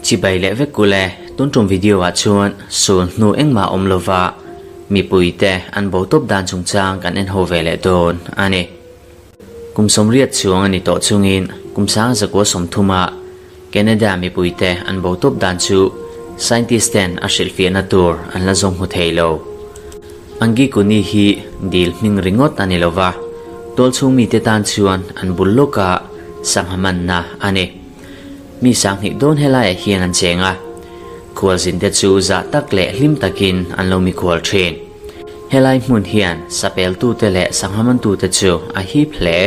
Chibai leh vek kul e, tun tum video ah chuan sul hnu engmah awm lova mipui te an bo tawp dan chungchang kan en ho ve leh dawn a ni. Kum 80 chuang a ni tawh chungin kum 1930 ah Canada mipui te an bo tawp dan chu scientist ten a hrilhfiahna tur an la zawng hmu thei lo. Angikuni hi dil hming ringawt a ni lova, tualchhung mite tan chuan an bul lawka sangha manna a ni. Mi 2000 dawn helaiah hian an cheng a, khualzinte chu zah tak leh hlim takin an lo mikhual thin. Helai hmun hian sapeltute leh sangha mantute chu a hip hle.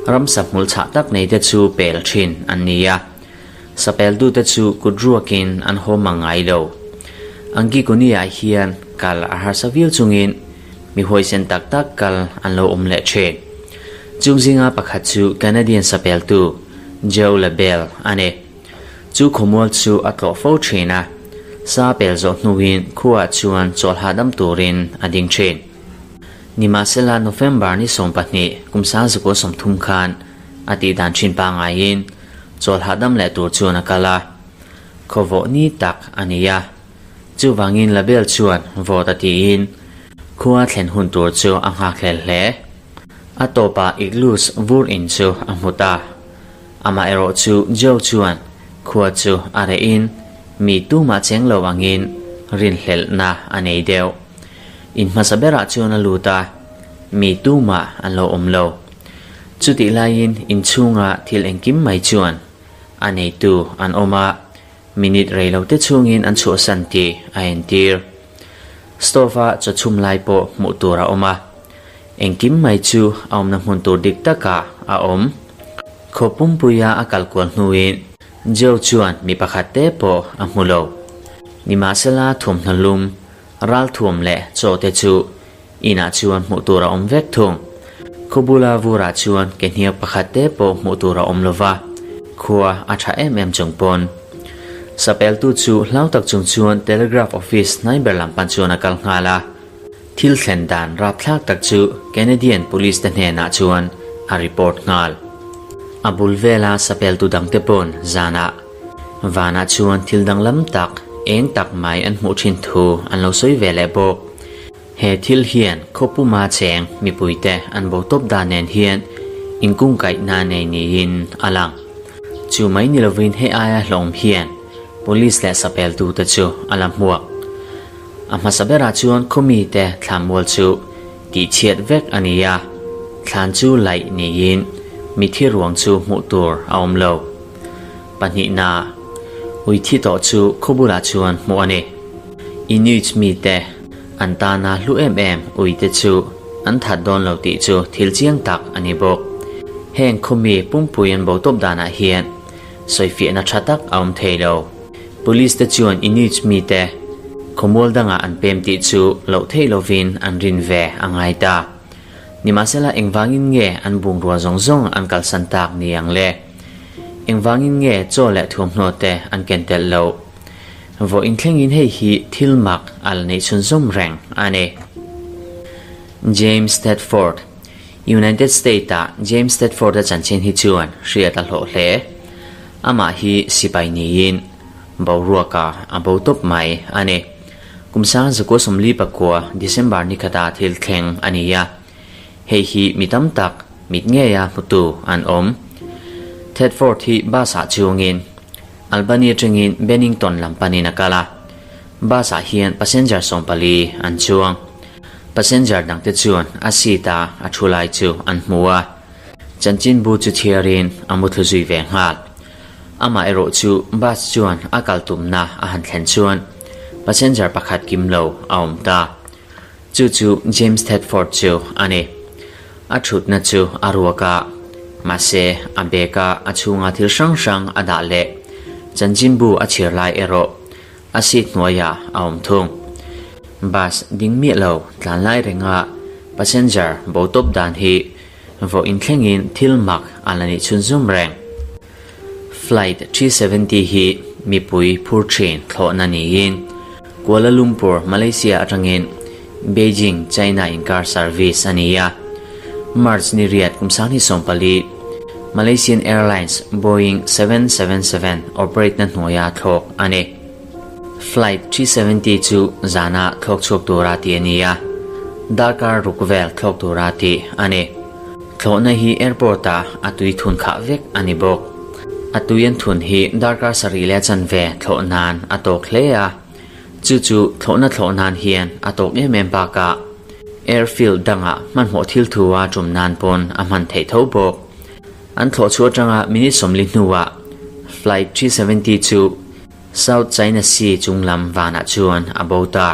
Ramsa hmul chhah tak neite chu pel thin an ni a, sapeltute chu kut ruakin an haw mang ngai lo. Angikuni-ah hian kal a harsa viau chungin mi huaisen tak tak kal an lo awm leh thin. Chung zinga pakhat chu Canadian sapeltu Joe LaBelle a ni. Chu khawmual chu a tlawh fo thin a, sa pel zawh hnuin khuaah chuan chawlh hahdam turin a ding thin. Nimahsela November ni 12 kum 1930 khan a tih dan thin pangaiin chawlh hahdam leh tur chuan a kal a, khawvawh ni tak a ni a. Chuvangin LaBelle chuan vawt a tiin khua thlen hun tur chu a nghakhlel hle. A tawpah igloos vur in chu a hmu ta. Amaherawh chu Joe chuan khua chu a rehin mi tumah cheng lo angin rinhlelhna a nei deuh. In hmasa berah chuan a lut a, mi tumah an lo awm lo. Chutih laiin inchhunga thil engkim mai chuan a neitu an awm a, minute rei lo te chhungin an chhuahsan tih a entir. Stove-a chaw chhum lai pawh hmuh tur a awm a. Engkim mai chu a awmna hmun tur dik takah a awm. Khaw pumpuia a kal kual hnuin Joe chuan mi pakhat te pawh a hmu lo. Nimahsela thuamhnaw lum, ral thuam leh chaw te chu inah chuan hmuh tur a awm vek thung. Khaw bula vurah chuan ke hniak pakhat te pawh hmuh tur a awm lova, khua a tha em em chung pawn. Sapeltu chu hlau tak chung chuan Telegraph office hnai ber lam pan chuan a kal nghal a. Thil thlen dan rapthlak tak chu Canadian Police te hnenah chuan a report nghal. A bul vela sapeltu dangte pawn zanah vanah chuan thil danglam tak, eng tak mai an hmuh thin thu an lo sawi ve leh bawk. He thil hian khawpuma cheng mipuite an bo tawp dan nen hian inkungkaihna nei niin a lang. Chu mai ni lovin hei aia hlawm hian Police leh sapeltute chu a la hmuak. A hmasa berah chuan khawmite thlanmual chu tihchhiat vek a ni a, thlan chu laih niin mithi ruang chu hmuh tur a awm lo. Pahnihna, ui thi tawh chu khaw bulah chuan hmuh a ni. Inuit mite an tana hlu em em uite chu an that dawn lo tih chu thil chiang tak a ni bawk. Heng khawmi pumpui an bo tawp danah hian sawifiahna tha tak a awm thei lo. Police te chuan Inuit mite khawmual dangah an pem tih chu loh theih lovin an rin ve a ngai ta. Nimahsela engvangin nge an bungrua zawng zawng an kalsan tak ni ang le? Engvangin nge chaw leh thuamhnaw te an ken telh loh? Vawiin thlengin hei hi thil mak a la neih chhunzawm reng a ni. James Thetford, United State-ah James Thetford-a chanchin hi chuan hriat a hlawh hle. Amah hi sipai niin boruaka a bo tawp mai a ni. Kum 1949 December ni khata thil thleng a ni a, hei hi mi tam tak mit ngeia hmutu an awm. Thetford hi bus-ah chungin Albany atangin Bennington lam panin a kal a, bus-ah hian passenger 14 an chuang. Passenger dangte chuan a seat-a a thu lai chu an hmu a. Chanchinbu chu chhiarin a muthlu zui ve nghal. Amah erawh chu bus chuan a kal tumna a han thlen chuan passenger pakhat kim lo a awm ta. Chu chu James Thetford chu a ni. A thutna chu a ruak a, mahse a bag a a chhunga thil hrang hrang a dah leh chanchinbu a chhiar lai erawh a seat hnuaiah a awm thung. Bus ding miah lo tlan lai renga passenger bo tawp dan hi Vawiin thlengin thil mak a la nih chhunzawm reng. Flight 370 hi mipui phur thin thlawhna niin Kuala Lumpur, Malaysia atangin Beijing, China inkar service a ni a. March ni riat kum 2014. Malaysian Airlines Boeing 777 operate-na hnuaia thlawk a ni. Flight 370 chu zana thlawk chhuak tura tih a ni a, darkar ruk vel thlawk tura tih a ni. Thlawhna hi airport-ah a tui thun khah vek a ni bawk. A tui an thun hi darkar sarih leh chanve thlawh nan a tawk hle a, chu chu thlawhna thlawh nan hian a tawk em em bakah airfield dangah hmanhmawh thil thu a tum nan pawn a hman theih tho bawk. An thlawh chhuah atanga minute 40 hnuah Flight 370 chu South China Sea chung lam vanah chuan a bo ta.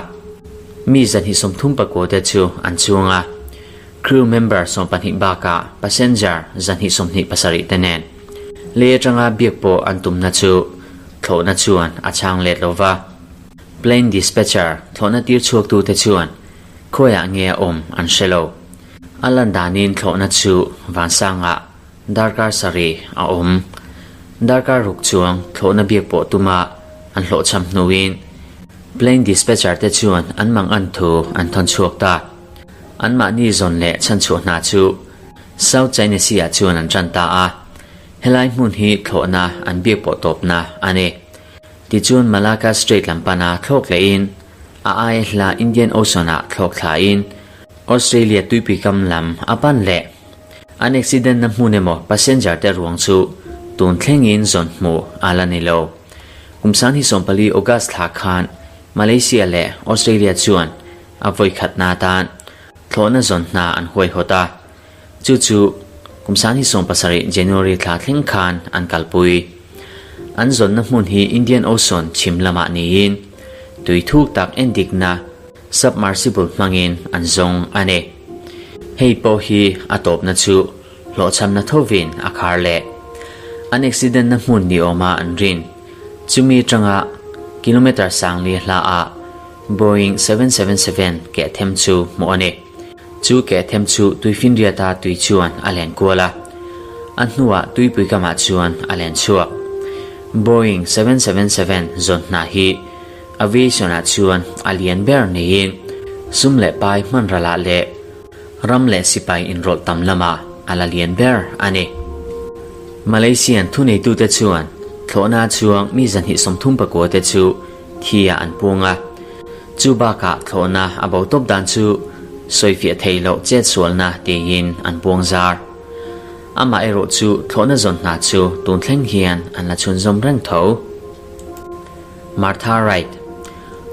Mi 239 te chu an chuang a. Crew member 12 bakah passenger 127 te nen lei atanga biak pawh an tumna chu thlawhna chuan a chhang let lo va. Plane dispatcher thlawhna tir chhuaktute chuan khawiah nge a awm an hre lo. A lan danin thlawhna chu vansangah darkar sarih a awm. Darkar ruk chuang thlawhna biak pawh tuma an hlawhchham hnuin plane dispatcher te chuan an mang an thu an thawn chhuak ta. Anmahni zawn leh chhanchhuah hna chu South China Sea ah chuan an tan ta a, helai hmun hi thlawhna an biak pawh tawpna a ni. Tichuan Malacca Strait lam pana thlawk lehin a aia hla Indian Ocean ah thlawk thlain Australia tuipui kam lam a pan leh. An accident na hmun emaw passenger te ruang chu tun thlengin zawn hmuh a la ni lo. Kum sanghi 14 August thla khan Malaysia leh Australia chuan a vawi khatna atan thlawhna zawn hna an huaihawt a, chu chu kum 2017 January thla thleng khan an kalpui. An zawnna hmun hi Indian Ocean chhim lamah niin tui thuk tak endikna submersible hmangin an zawng a ni. Hei pawh hi a tawpna chu hlawhchhamna thovin a khar leh. An accident na hmun ni awma an rin. Chumi atanga kilometre 40 hlaah Boeing 777 keh them chu hmuh a ni. Chu keh them chu tuifinriata tui chuan a len kual a. A hnuah tuipui kamah chuan a len chhuak. Boeing 777 zawn hna hi aviation-ah chuan a lian ber niin sum leh pai hman ralah leh ram leh sipai inrawlh tam lamah a la lian ber a ni. Malaysian thuneitute chuan thlawhna chuang mi 239 te chu thi ah an puang a. Chu bakah thlawhna a bo tawp dan chu sawifiah theih loh chet sualna tiin an puang zar. Amah erawh chu thlawhna zawn hna chu tun thleng hian an la chhunzawm reng tho. Martha Wright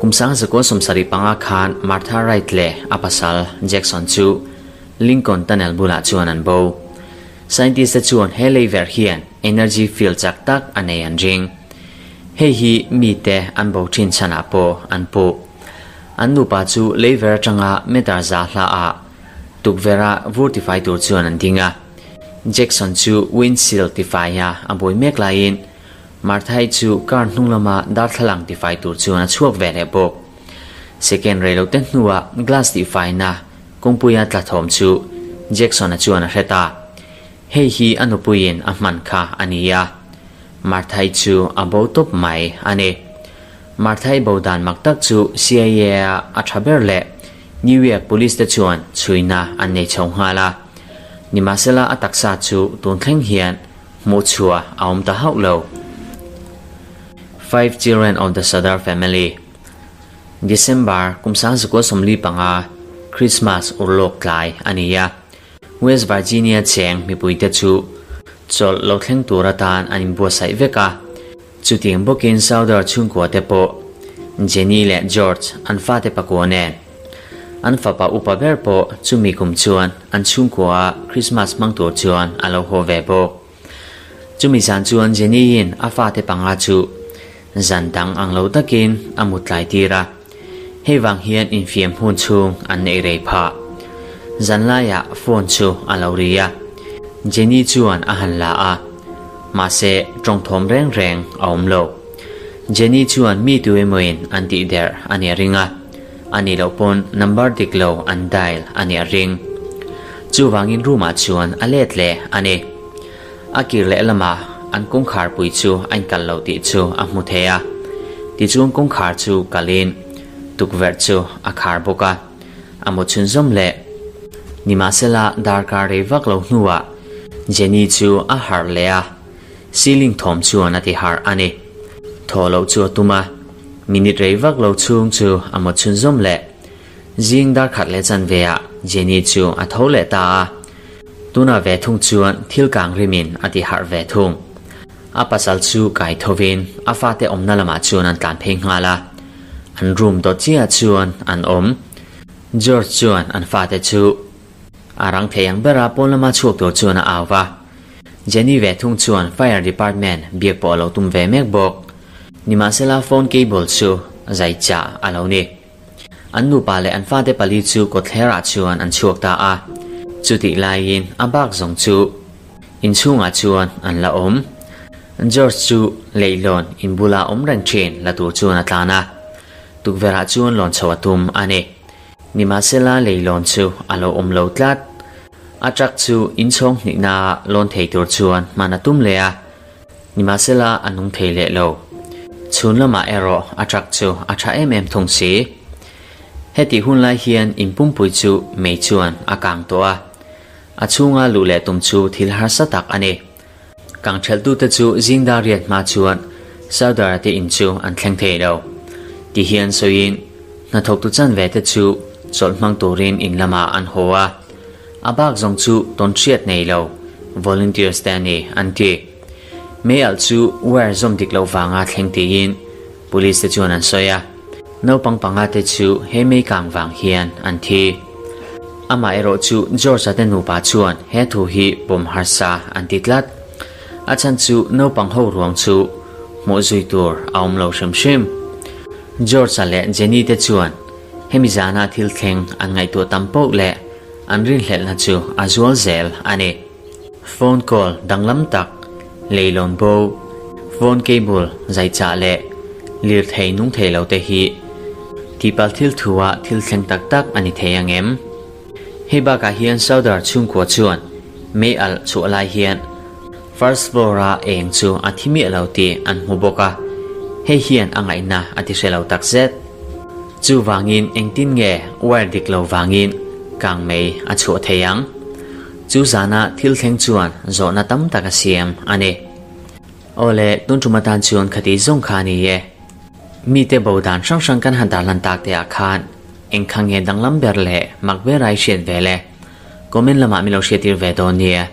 Kum 1975 khan Martha Wright leh a pasal Jackson chu Lincoln Tunnel bulah chuan an bo. Scientist te chuan he lei ver hian energy field chak tak a nei an ring. Hei hi mite an bo thin chhanah pawh an puh. An nupa chu lei ver atanga meter za hlaah tukverha vur tifai tur chuan an ding a. Jackson chu windshield tifaia a buai mek laiin Martha-i chu car hnung lama darthlalang tifai tur chuan a chhuak ve leh bawk. Second rei lo te hnuah glass tihfaina kawngpuia tla thawm chu Jackson-a chuan a hre ta. Hei hi a nupuiin a hman kha a ni a. Martha-i chu a bo tawp mai a ni. Martha-i bo dan mak tak chu CIA-a a tha ber leh New York Police te chuan chhuina an nei chho nghal a. Nimahsela a taksa chu tun thleng hian hmuh chhuah a awm ta hauh lo. Five Children of the Sadar Family December kum 1945 Christmas urlawk tlai a ni a. West Virginia cheng mipuite chu chawlh lo thleng tur atan an inbuatsaih vek a. Chutiang bawkin Souther chhungkua te pawh Jenny leh George an fate pakua nen an fapa upa ber pawh chumi kum chuan an chhungkua Christmas hmang tur chuan a lo haw ve bawk. Chumi zan chuan Jenny-in a fate panga chu zan dang ang lo takin a mut tlai tir a. Hei vang hian infiam hun chhung an neih rei phah. Zan laiah phone chu a lo ri a. Jenny chuan a han la a. Mahse tawngthawm reng reng a awm lo. Jenny chuan mi tu emawin an tih der a nia ring a. A nih loh pawn number dik lo an dial a nia ring. Chuvangin room ah chuan a let leh a ni. A kir leh lamah an kawngkhar pui chu a inkal lo tih chu a hmu thei a. Tichuan kawngkhar chu kalin tukverh chu a khar bawk a. A mu chhunzawm leh. Nimahsela darkar rei vak lo hnuah. Jenny chu a harh leh a, ceiling thawm chuan a ti harh a ni. Thaw loh chu a tum a, minute rei vak lo chhung chu a mawt chhunzawm leh. Zing dar khat leh chanve ah Jenny chu a tho leh ta a, tunah ve thung chuan thil kang rimin a ti harh ve thung. A pasal chu kai thovin a fate awmna lamah chuan an tlan phei nghal a, an room dawt chiahah chuan an awm. George chuan an fate chu a rang thei ang bera pawn lama chhuak tur chuan a au va. Jenny ve thung chuan fire department biak pawh a lo tum ve mek bawk. Nimahsela phone cable chu zai chah a lo ni. An nupa leh an fate pali chu kawtthlerah chuan an chhuak ta a, chutih laiin a bak zawng chu inchhungah chuan an la awm. George chu leihlawn in bula awm reng thin la tur chuan a tlan a, tukverhah chuan lawn chho a tum a ni. Nimahsela leihlawn chu a lo awm lo tlat. A truck chu inchhawng hnihnaah lawn thei tur chuan hman a tum leh a. Nimahsela a nung thei leh lo. Chhun lamah erawh a truck chu a tha em em thung si. Hetih hun lai hian in pumpui chu mei chuan a kang tawh a. A chhunga luh leh tum chu thil harsa tak a ni. Kang thelhtute chu zing dar riat hma chuan Sardar-a te in chu an thleng thei lo. Tihian sawiin hnathawktu chanve te chu chawlh hmang turin in lamah an haw a. A bak zawng chu tawn hriat nei lo, volunteers te a ni, an ti. Mei alh chu wire zawm dik loh vanga thleng tiin police te chuan an sawi a, naupang panga te chu he mei kang vang hian an thi. Amah erawh chu George-a te nupa chuan he thu hi pawm harsa an ti tlat. A chhan chu naupang ho ruang chu hmuh zui tur a awm lo hrim hrim. George-a leh Jenny te chuan Hemi zana thil thleng an ngaihtuah tam poh leh an rinhlelhna chu a zual zel a ni. Phone call danglam tak, leilawn bo, phone cable zaichah leh lirthei nung thei lo te hi tihpalh thil thua thil thleng tak tak a ni thei ang em? Hei bakah hian Soudar chhungkua chuan mei alh chhuah lai hian first floor-a eng chu a thi miah lo tih an hmu bawk a, hei hian a ngaihna a ti hre lo takzet. Chuvangin engtin nge wire dik lo vangin kang mei a chhuah thei ang? Chu zana thil thleng chuan zawhna tam tak a siam a ni. Awle, tun tum atan chuan khati zawng kha a ni e. Mite bo dan hrang hrang kan han darlan tak te ah khan engkha nge danglam ber leh mak ber a i hriat ve le? Comment lamah min lo hriattir ve dawn nia.